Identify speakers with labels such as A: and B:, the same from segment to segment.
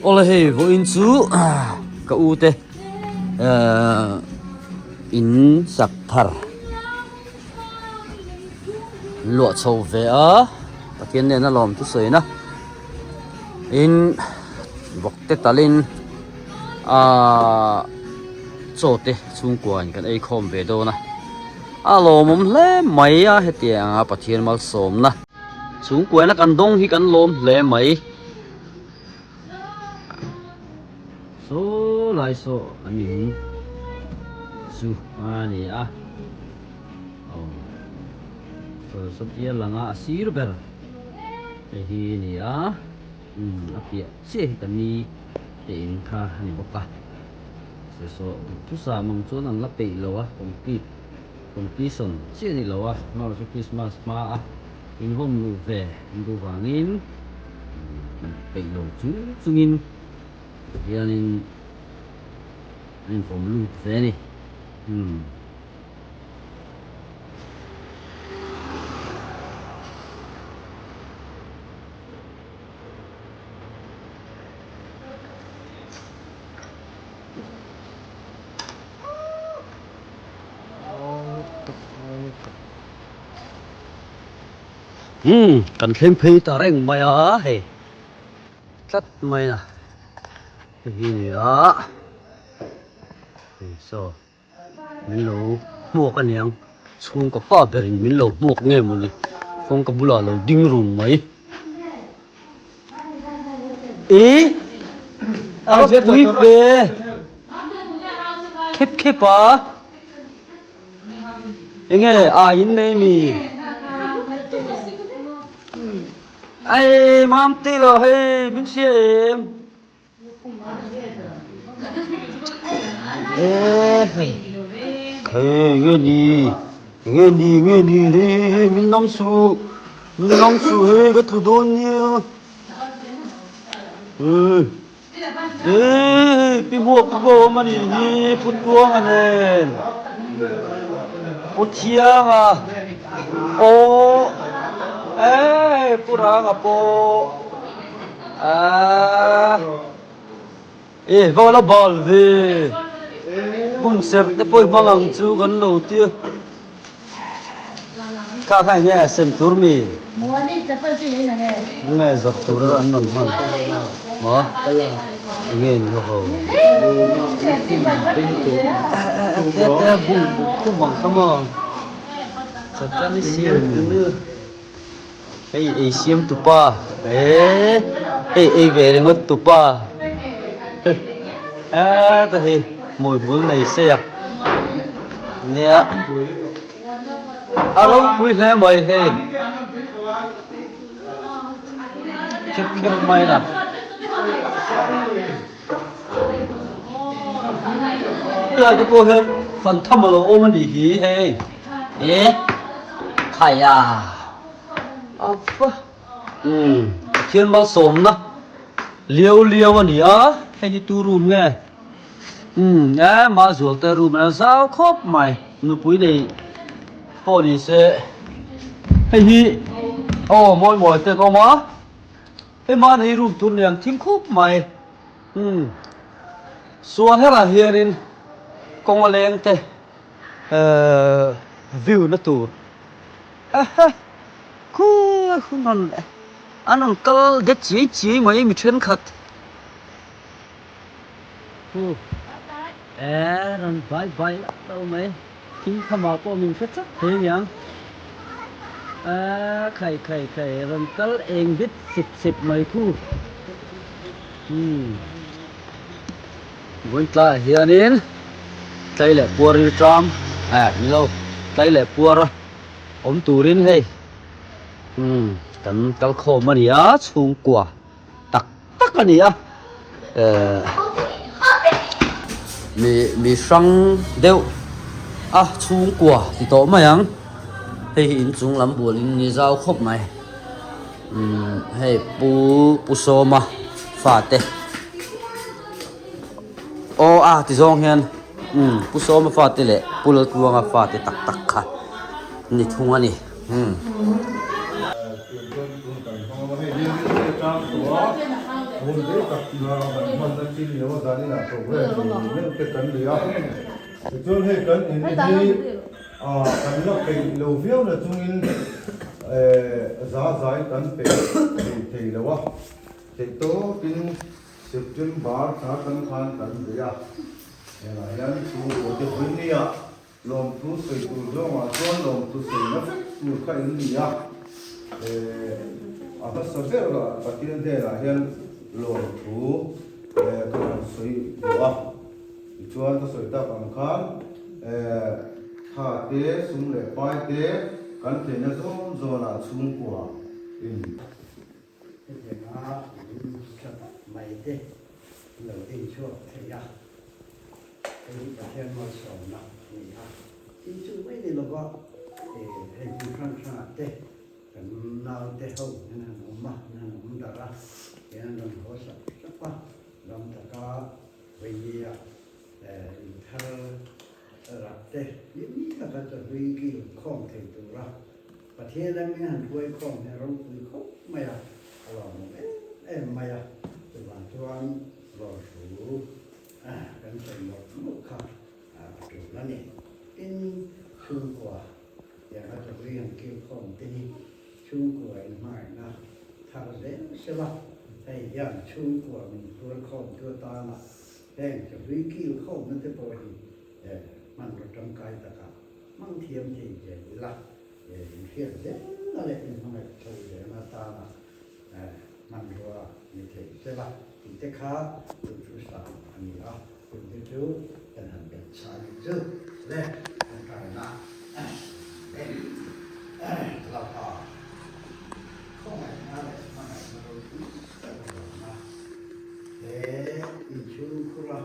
A: Awle hei vawiin chu ka u te ehh in sak thar luah chho ve a Pathian nena lawm thusawi na in vawk te talin ahh chaw te chhungkua in kan ei khawm ve dawn a a lawmawm hle mai a hetiang a Pathian malsawmna chhungkua ina kan dawng hi kan lawm hle mai. Saw lai saw an in chu a ni a aw saw satia lang a a sir ber hei hi a ni a umm a piah chiah hi ka ni te in kha a ni bawk a saw saw duhthusam ang chuan an la peih lo a complete completion chiah a ni lo a amaherawhchu Christmas hma a inhawm luh ve an duh vangin. Peih lo chung chungin hianin an invawm lut ve a ni. Umm. Umm kan thleng phei ta reng mai a hei tlat mai a hei hi a ni a hei saw min lo hmuak a niang chhungkaw pa berin min lo hmuak nge mawni kawngka bulah lo ding run mai ih a va pui ve khep khep a. Enge a in nei mi? Ei mam ti lo hei min hria em? E hei hei nge ni nge ni nge ni hei hei min nam su min nam su hei ka tlu dawn nia. Eii pi hmuak ka awm a nih hi Pu Tluanga nen Pu Thianga aw eii Pu Ranga pawh aaa e va la bal ve hun serh te pawh i hmang ang chu kan lo tia. Kha kha enge a sem tur mi? Enge zawrh tur an rawn hman? Maw? Enge ni ho? Te te bung khum ang kha maw? Chatan i siam hei ei siam tupa eh hei ei ve ringawt tupa heta hi hmuihmul nei se a nia a ropui hle mai hei khep khep mai a helai te pawh hian fan tham alo awm a nih hi hei eh khai a a umm Pathian malsawmna liau liau a ni a hei hi tu room nge umm eh Mahzualte room a zau khawp mai nupui nei pawh ni se hei hi aw mawi mawi te an awm a. Hei mahni room tur ni ang thim khup mai. Umm. Suan herah hianin kawng a leng te ehh view na tur ehe khur hun rawn an rawn kal det chiai chiai mai mi thenkhat. Hu eh rawn bai bai lap lo mai thing khamah pawh min hre tlat thei aniang eh khai khai khai rawn kal eng bit sip sip mai thu umm vawiin tlaiah hianin tlai leh puar ril tang eh ni lo tlai leh puar awm turin hei umm kan kal khawm a ni a chhungkua. tak tak a ni a eh mi mi hrang deuh a chhungkua ti tawh mai ang hei hi inchung lam bual in ni zau khawp mai umm hei pu pu sawma fate aw a ti zawng hian umm pu sawma fate leh pu laltluanga fate tak tak kha ni thung a ni umm.
B: Hun rei tak kha kan hman na chin lo a zan inah program nei meuh te kan nei a. Tichuan hei kan in hi kan la peih lo viau na chungin za zai kan peih thei thei lo a. Theih tawpin September thla tan khan kan bei a. Hengah hian chhungkaw te vawinia Lawmthu sawi tur zawngah chuan lawmthu sawina vek tur kha in ni a, a hmasa ber Pathian hnenah hian lawmthu ka han sawi duh a, tichuan ka sawi tak ang khan tha te, sum leh pai te kan theihna zawn zawnah chhungkua in.
C: Hetianga in tha tak mai te lo din chhuak thei a, hei hi Pathian malsawmna a ni a. Tin chu mai ni lova hei hmun hrang hrangah te kan naute ho an han awm a, an han awm darh a, hian an rawn haw sap sap a, ram taka veinia inthar rak te hlim taka chahlui kil khawm thei tura Pathian a min han hruai khawm hi a ropui khawp mai a, a lawmawm em em mai a, chuvang chuan lawmthu kan sawi mawlh mawlh kha a tul a ni. Tin, chhungkua tianga chahlui han kil khawm te hi chhungkua inhmangaihna thar zel sela, hei hian chhungkua min hruai khawmtu atana heng chahlui kil khawmna te pawh hi hmanraw tangkai takah Hmang thiam thei zel ila, inhriat zelna leh inhmangaih chho zelna atana hmanrua ni thei sela tih te kha duhthu sang a ni a, chungte chu kan han belh chhah a nih chu le kan kaina leh Lalpa khawngaihna leh hmangaihna ropui tak avanga he inchhungkhura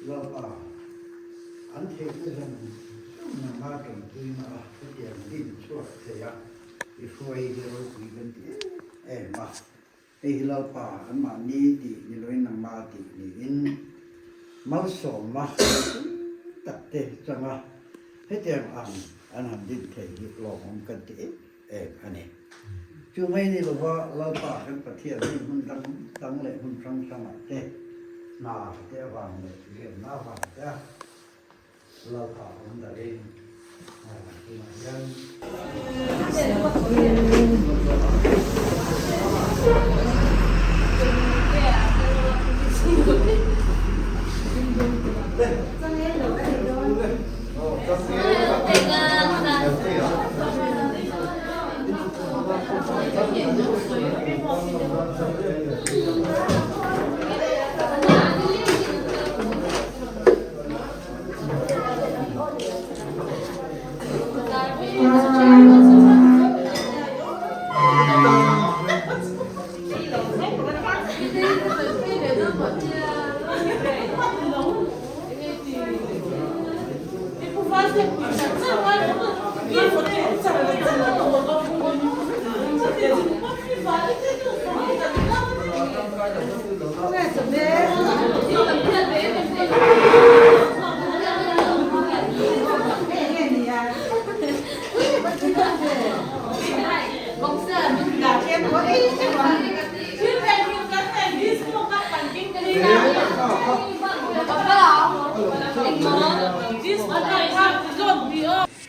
C: Lalpa An theihna zawng zawng nanga ṭanpuina a hetiang din chhuak thei a, i hruai hi ropui kan ti em em a. Hei hi Lalpa anmahni tih ni loin nangmah tih niin malsawmna ropui tak te changa hetiang ang an han din thei hi lawmawm kan ti em em a ni. Chu mai ni lova Lalpa kan Pathian hi hmun dang dang leh hmun hrang hrangah te hna te avang leh rianna avang te a Lalpa awm darin tunah hian.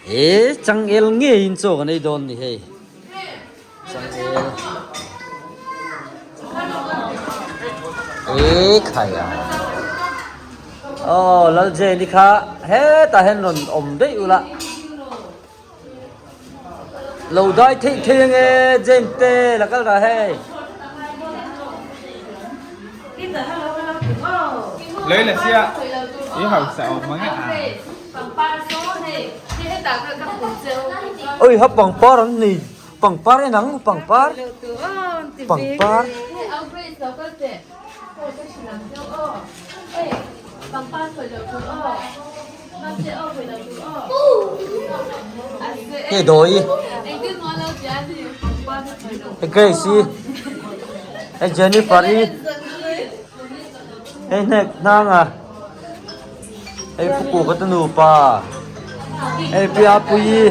A: He changel ngeiin chaw kan ei dawn ni hei changel e khai a aw Laljeni kha hetah hian rawn awm daih ula. Lo dai theih thei ange Jane te la kal rah hei.
D: Lấy là xe ý hậu sợ mà nghe à.
A: Oi ha pangpar an nei pangpar en ang pangpar pangpar. Hei dawi hei Grace i hei Jennifer i hei hnek hnang a hei pu kuka te nupa hei pi Apuii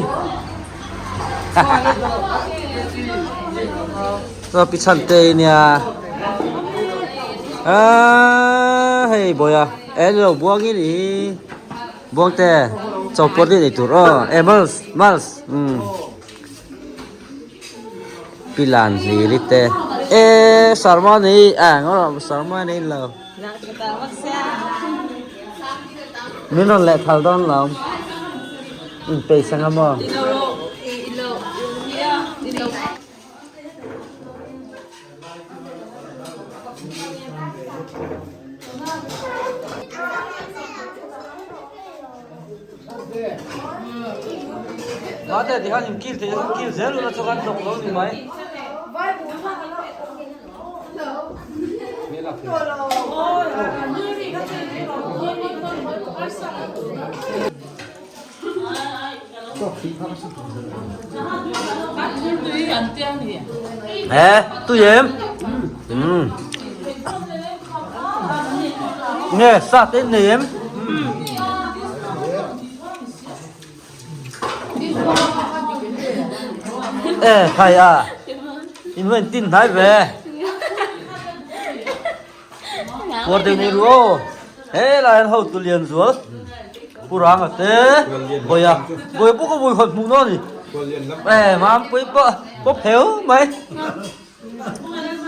A: chuan pi Chhantei nia. A hei bawiha e lo buang i ni buangte chawpawlh hi nei tur aw e mals mals umm pilan hlir i te e sarma nei a ngaw sarma nei lo min rawn leh thal dawn lo inpeih sang a maw. Mate ti khan in kil thei a kil zel ula chu kan hlawk lo ni mai. He tui em um nge sa te nei em e khai a in wen tin hnai ve Puar deuh nei ru aw. He lai hian hotu lian zual Pu Ranga te Bawia Bawia pawh ka vawi khat hmuh dawn a ni. E Mampui pawh pawp heu mai.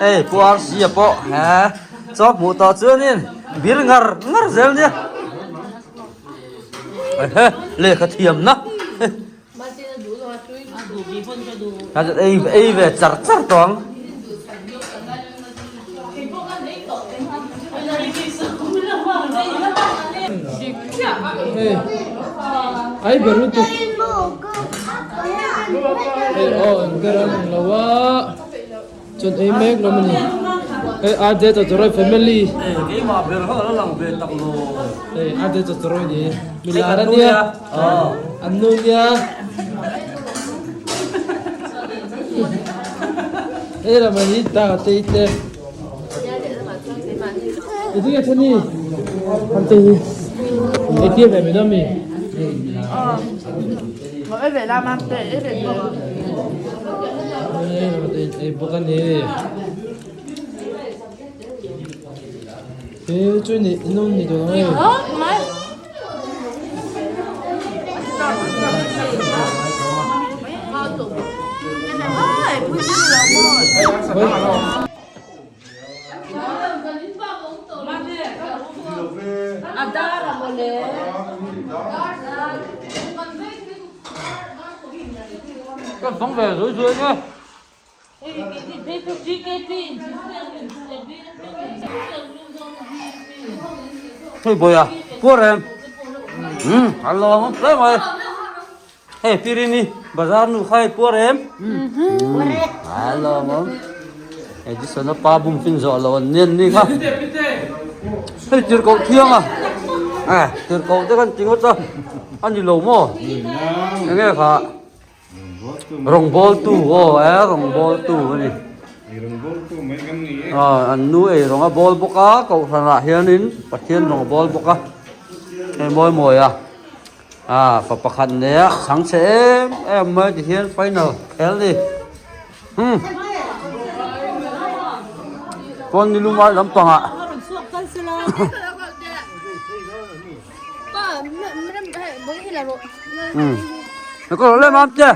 A: Hei Pu Rc-a pawh he chaw hmuh tawh chuanin bir ngar ngar zel nia. Ehe lehkha thiamna. Ei ei ve char char tawh ang.
E: Ai ber lutuk hei aw an ber an ang lo a chuan ei mek lo mawni hei RJ Chawchawrawi family
A: keimah ber ho ala lang ve tak lo
E: hei RJ Chawchawrawi ni milar ania An nu nia. Hei lam an hi ta te i te. I ti nge thani. An te hi. I ti ve mi mi.
F: Ei ve la ma te ei ve bawk.
E: Ei lam te ei bawk ani. He chu ni nu ni tu no.
A: Kan fang ve zui zui nge. Hei bawia puar em um a lawm awm hle mai hei pirini bazar nu kha hei puar em a lawm awm hei Edison a pa bum fin zawh loh an nen ni kha hei tirhkoh thiang a eh tirhkoh te khan ti ngawt a a ni lo maw enge kha. Rawngbawltu aw e rawngbawltu a ni. Aw an nu ei rawng a bawl bawk a kohhran ah hianin Pathian rawng a bawl bawk a hei mawi mawi a ah fa pakhat nei a chhang chhe em em mai ti hian final khel ni hmm chuan ni lum ai lampang ah. Umm ka lo lem ang che.